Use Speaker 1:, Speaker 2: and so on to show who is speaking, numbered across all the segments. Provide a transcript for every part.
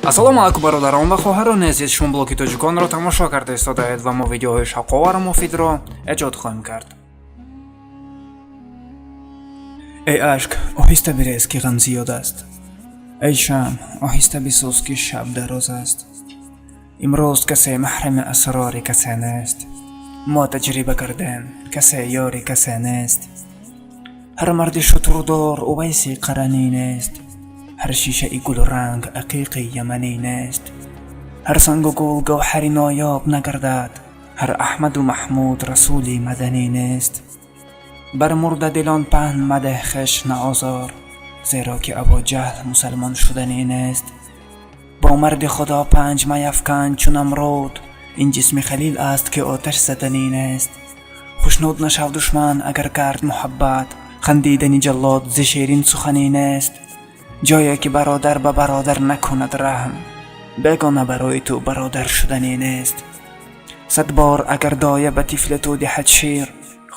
Speaker 1: Ассалому алайкум, бародарон ва хоҳарони азиз! Шумо блоги тоҷиконро тамошо карда истодаед ва мо видеоҳои шавқовару муфидро эҷод хоҳем кард. Эй ашк, оҳиста бирез, ки ғам зиёд аст. Эй шамъ, оҳиста бисӯз, ки шаб дароз аст. Имрӯз касе маҳрами асрори касе нест. Мо таҷриба кардем, касе ёри касе нест. Ҳар марди шутурдор Увайси Қаранӣ нест. Ҳар шишаи гулранг ақиқи яманӣ нест. Ҳар сангу гул гавҳари ноёб нагардад. Ҳар Аҳмаду Маҳмуд расули маданӣ нест. Бар мурдадилон паҳн мадеҳ хеш наозор, зеро ки Абуҷаҳл мусалмон шуданӣ нест. Бо марди Худо панҷ маяфкан чу Намруд, ин ҷисми халил аст, ки оташ заданӣ нест. Хушнуд нашав душман, агар кард муҳаббат, хандидани ҷаллод зи ширин суханӣ нест. Ҷое ки бародар ба бародар накунад раҳм, бегона барои ту бародар шуданӣ нест. 100 бор агар доя ба тифли ту диҳад шир,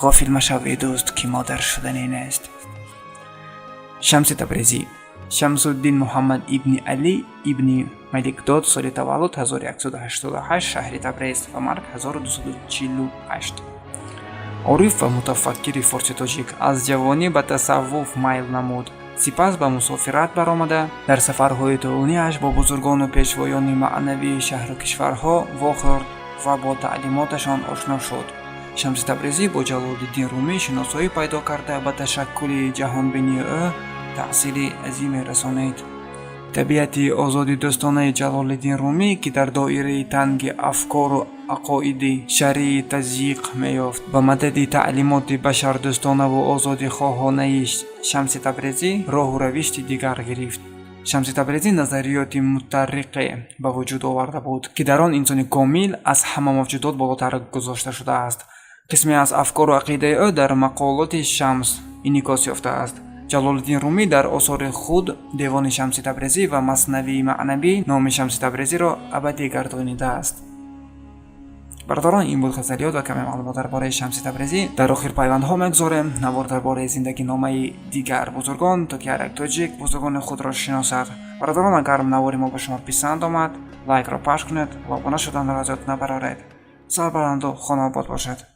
Speaker 1: ғофил машав, эй дӯст, ки модар шуданӣ нест. Шамси Табрезӣ, Шамсуддин Муҳаммад ибни Алӣ ибни Маликдод, соли таваллуд 1188, шаҳри Табрез ва марг 1248. Ориф ва мутафаккири форси тоҷик аз ҷавонӣ ба тасаввуф майл намуд. Сипас ба мусофират баромада, дар сафарҳои тӯлониаш бо бузургону пешвоёни маънавии шаҳру кишварҳо вохӯрд ва бо таълимоташон ошно шуд. Шамси Табрезӣ бо Ҷалолиддин Румӣ шиносоӣ пайдо карда, ба ташаккули ҷаҳонбинии ӯ таъсири азиме расонид. Табиати озодидӯстонаи Ҷалолиддин Румӣ, ки дар доираи танги афкору ақоиди шаръӣ тазйиқ меёфт, ба мадади таълимоти башардӯстонаву озодихоҳонаи Шамси Табрезӣ роҳу равишти дигар гирифт. Шамси Табрезӣ назариёти мутараққӣ ба вуҷуд оварда буд, ки дар он инсони комил аз ҳама мавҷудот болотар гузошта шудааст. Қисме аз афкору ақидаи ӯ дар Мақолоти Шамс инъикос ёфтааст. Ҷалолиддин Румӣ дар осори худ Девони Шамси Табрезӣ ва Маснавии маънавӣ номи Шамси Табрезиро абадӣ гардонидааст. Бародарон, ин буд ғазалиёт ва каме маълумот дар бораи Шамси Табрезӣ. Дар охир пайвандҳо мегузорем навор дар бораи зиндагиномаи дигар бузургон, то ки ҳар як тоҷик бузургони худро шиносад. Бародарон, агар навори мо ба шумо писанд омад, лайкро пахш кунед ва обуна шуданро аз ёд набароред. Сарбаланду хонаобод бошед.